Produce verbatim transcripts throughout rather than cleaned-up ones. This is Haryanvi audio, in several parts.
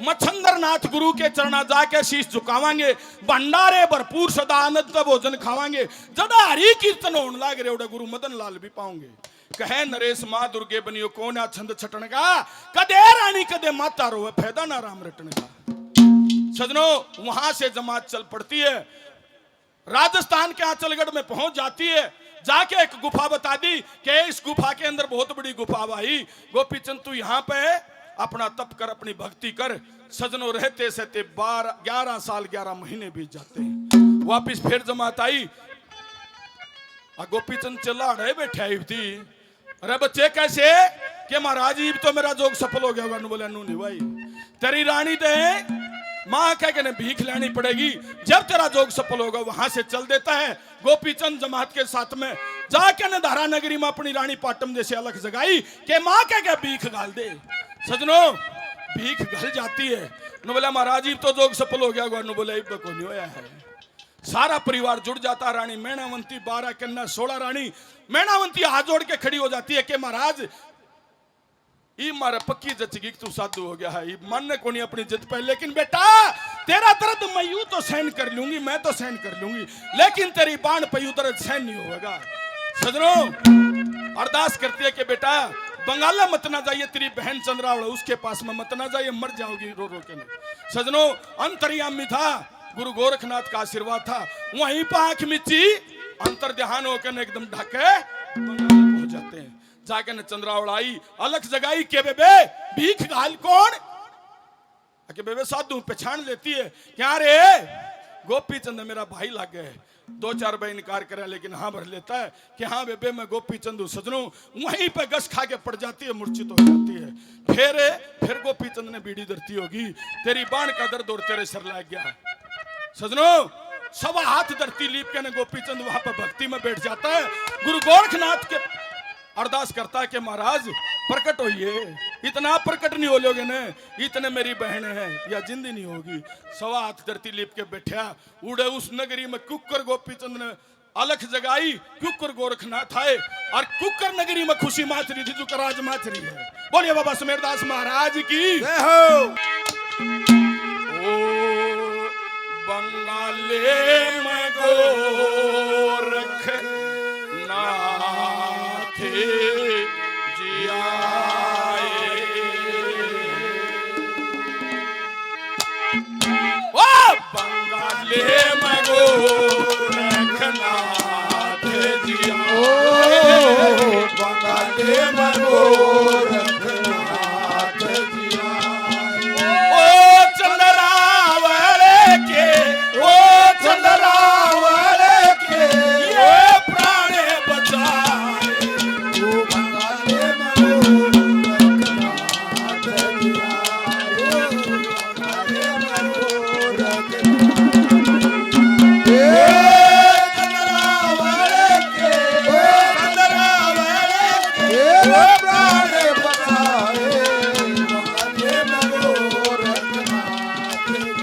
मच्छंदरनाथ गुरु के चरणा जाके शीश झुकावांगे, भंडारे भरपूर सदा आनंद का भोजन खावांगे। जदा हरि कीर्तन होण लाग रहे उड़े गुरु मदन लाल भी पाओगे। कहे नरेश माँ दुर्गे बनियो कौन आ छंद छटन का, कदे रानी कदे माता रोवे, फायदा ना राम रटन का। सजनो, वहां से जमात चल पड़ती है। राजस्थान के आंचलगढ़ में पहुंच जाती है। जाके एक गुफा बता दी कि इस गुफा के अंदर बहुत बड़ी गुफा भाई, गोपीचंद तू यहाँ पे है, अपना तप कर, अपनी भक्ति कर। सजनों, रहते सहते बारह, ग्यारह साल ग्यारह महीने बीत जाते हैं। वापिस फिर जमात आई, आ गोपीचंद चिल्ला रहे बैठे आई थी, अरे बच्चे, कैसे? के महाराज, इब तो मेरा जोग सफल हो गया होगा। नु बोले, नू नहीं भाई, तेरी रानी दे माँ कह के ने भीख लेनी पड़ेगी। जब तेरा जोग सफल होगा, वहां से चल देता है। गोपीचंद जमात के साथ में जाके ने धारा नगरी में अपनी रानी पाटम जैसे अलख जगाई के माँ कह के भीख घाल दे। सजनों, भीख घल जाती है। नु बोला, महाराज, इब तो जोग सफल हो गया होगा। नु बोला, इब को नहीं होया है। सारा परिवार जुड़ जाता। रानी मैणावंती, बारह कन्या, सोलह रानी। मैणावंती हाथ जोड़ के खड़ी हो जाती है कि महाराज, ई मारे पक्की जचगी कि तू साधु हो गया है, ई मानने कोनी अपनी जिद पे। लेकिन बेटा, तेरा दर्द मैं यूं तो सहन कर लूंगी, मैं तो सहन कर लूंगी, लेकिन तेरी बाण पे यू दर्द सहन नहीं होगा। सजनों, अरदास करती है कि बेटा, बंगाला मत ना जाइए, तेरी बहन चंद्रावल, उसके पास में मत ना जाइए, मर जाओगी रो रो के। सजनों, अंतर्यामी था, गुरु गोरखनाथ का आशीर्वाद था। वहीं पर आंख मिची, अंतर ध्यान होकर एकदम ढाके बंगाला पहुंच जाते हैं। जाके ने चंद्रावल आई, अलख जगाई के बेबे, भीख घाल कौन? के बेबे, साधु पहचान लेती है। क्या रे? गोपीचंद मेरा भाई लागे। दो चार बार इनकार करे, लेकिन हाँ भर लेता है कि हाँ बेबे, मैं गोपीचंद हूँ। सजनों, वहीं पे गस खा के पड़ जाती है, मूर्छित हो जाती है। फिर, फिर गोपीचंद ने बीड़ी धरती होगी, तेरी बाण का दर्द और तेरे सिर लग गया। सजनों, सवा हाथ धरती लीप के ने गोपीचंद वहां पर भक्ति में बैठ जाता है। गुरु गोरखनाथ के अरदास करता है कि महाराज, प्रकट होइए, इतना प्रकट नहीं हो लोगे ने, इतने मेरी बहन है या जिंदी नहीं होगी। सवा हाथ धरती लीप के बैठा, उड़े उस नगरी में कुकर गोपीचंद ने अलख जगाई, कुकर गोरखनाथ आए और कुकर नगरी में खुशी माच रही थी, जो राज माच रही है। बोलिए बाबा सुमेरदास महाराज की जय हो। ओ बंगाले में गोरखनाथ जी आए। ओ बंगाले में गोरखनाथ जी आए। ओ बंगाले में गोरखनाथ जी आए। ओ चंद्रावल के, ओ चंद्रावल के, ये प्राण बचाए।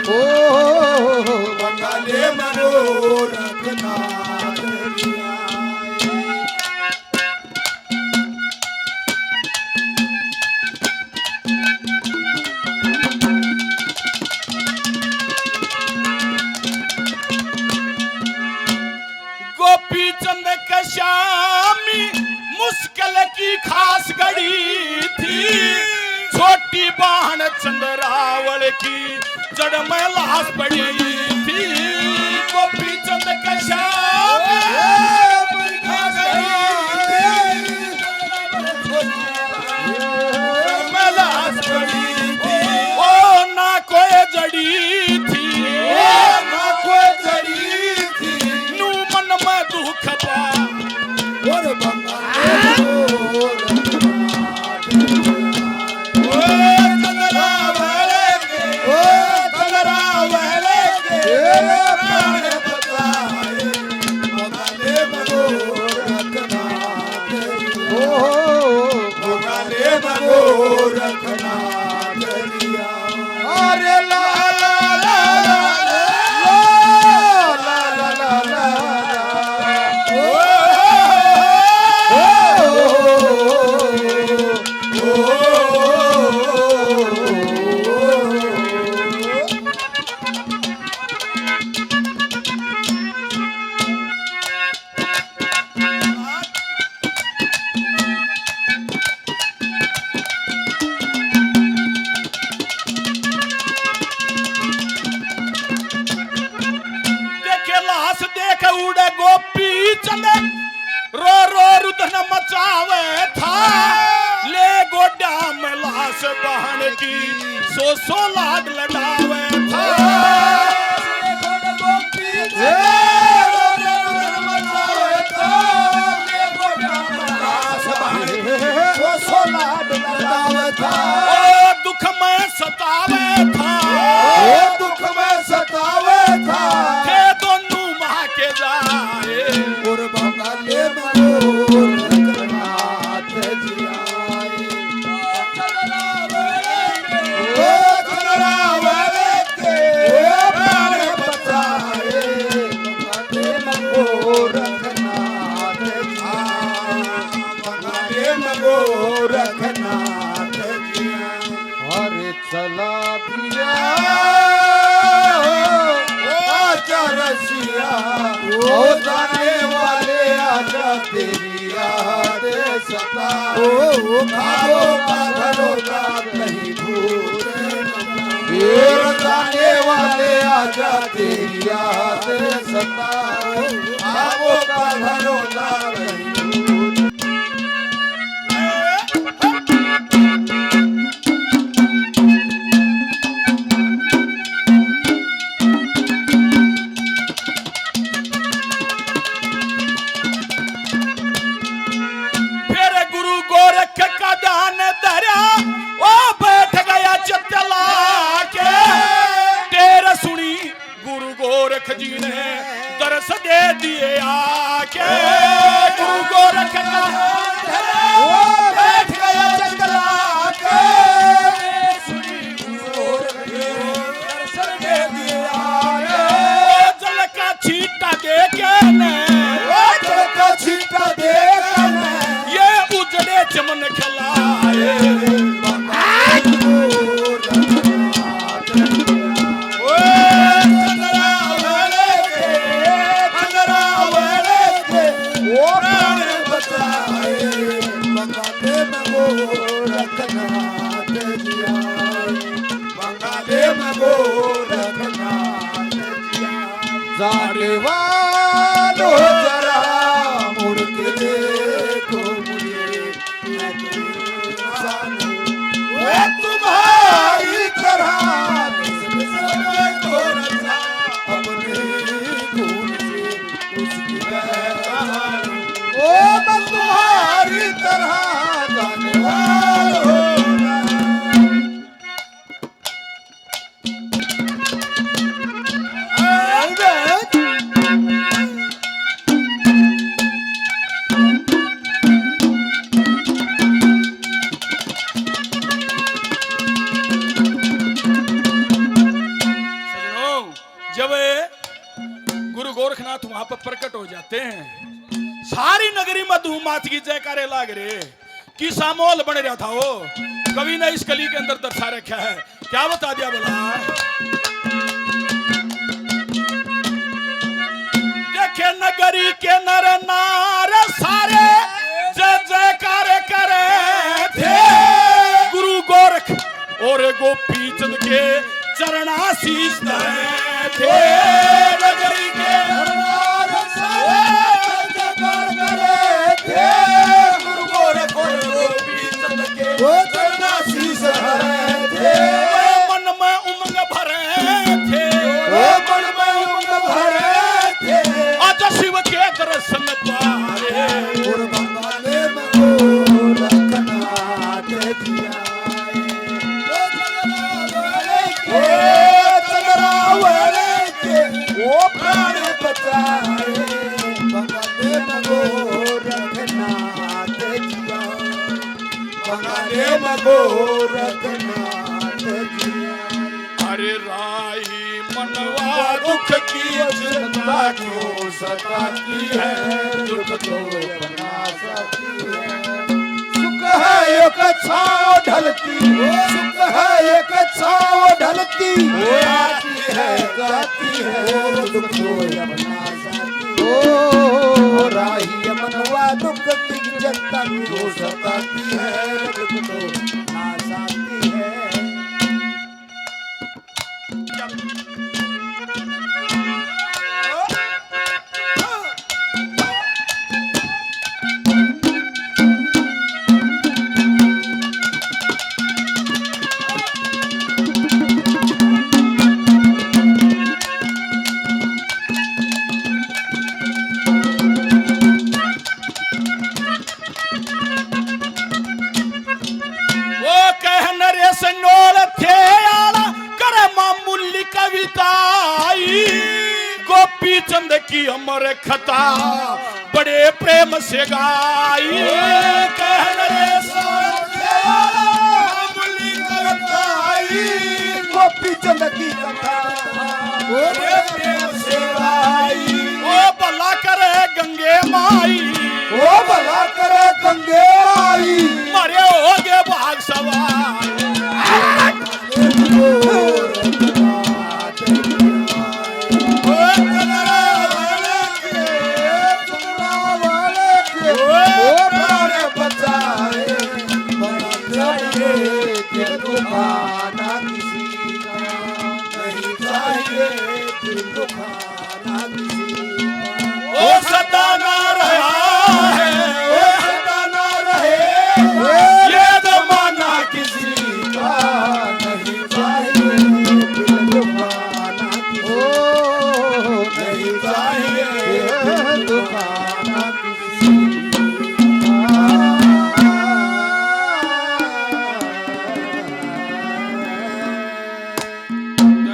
ओ बंगाले में गोरखनाथ जी आए। गोपी चंद के श्यामी मुश्किल की खास घड़ी थी। छोटी बहन चंद्रावल की जड़ में लाश पड़ी थी। गोपी चंद के श्यामी में लाश पड़ी थी। ओ ना कोई जड़ी थी, ओ ना कोई जड़ी थी। नू मन में दुख पा। और बंगाल ओ चंद्रा वाले के, ओ चंद्रा वाले के, बहन की सौ सौ लाड लड़ावे था। सौ सौ लाड लड़ावे था। ओ दुख में सतावे था। ओ दुख में सतावे था। थे दोनों माँ के जाए। और बंगाले में गोरखनाथ जी आए। ओ चंद्रा वाले के प्राण बचाए। बंगाले में गोरखनाथ जी आए। बंगाले में गोरखनाथ जी आए। अरे चला दिया आजा रसिया, ओ जाने वाले आजा, तेरी याद सता। ओ, ओ, खाबों का घरोंदा कहीं भूल न जाए। ओ जाने वाले आजा, तेरी याद सता। खाबों का घरोंदा कहीं भूल। फिर गुरु गोरख का ध्यान धरया, ओ बैठ गया चित ला के। टेर सुनी गुरु गोरख जी ने दर्श दे दिए आके। गुरु गोरख का ओ बैठ गया चित ला के। सुनी गुरु गोरख जी ने दर्श दे दिए आके। ओ जल का छींटा दे के ने। ओ जल का छींटा दे के ने। ये उजड़े चमन खिलाए। ओ चंद्रा वाले के, चंद्रा वाले के, ओ प्राण बचाए। बंगाले में गोरखनाथ जी आए। बंगाले में गोरखनाथ जी आए। जाने वालों जरा मुड़ के देखो मुझे। मैं तुम्हारी तरह किसने को रचा अपने खून से उसकी पहचान। ओ मैं तुम्हारी तरह जाने वालों। सजनों, जब गुरु गोरखनाथ वहां पर प्रकट हो जाते हैं, सारी नगरी में धूम माच की जयकारे लाग रहे। किसा माहौल बन रहा था वो, कवि ने इस कली के अंदर दर्शा रखा है। क्या बता दिया भला? देखे नगरी के नर नार सारे जय जयकार करे थे। गुरु गोरख और गोपी चंद के चरणाशीष धरे थे। नगरी के नर नार सारे जयकार करे थे। गुरु गोरख और गोपी चंद के वो चरणाशीष धरे थे। मन में उमंग भरे थे। वो मन में उमंग भरे थे। आज शिव के दर्शन पाए। और बंगाले में गोरखनाथ जी आए। ओ चंद्रा वाले के, ओ प्राण बचाए। बंगाले में गोरखनाथ जी आए। बंगाले में गोरखनाथ जी आए। अरे राही मनवा दुख की चिंता क्यों सताती है, दुख तो अपना साथी है। सुख है एक छाँव ढलती, सुख है एक छाँव ढलती, वो आती है, जाती है, दुख तो अपना साथी है। ओ राही मनवा दुख की चिंता क्यों सताती है, दुख तो अपना साथी है। चंद की अमर कथा बड़े प्रेम से गाई। कह रे सोचिया अमली करताई, गोपी चंद की कथा बड़े प्रेम से गाई। ओ भला करे गंगे माई, ओ भला करे गंगे माई, मारे हो गए भाग सवार।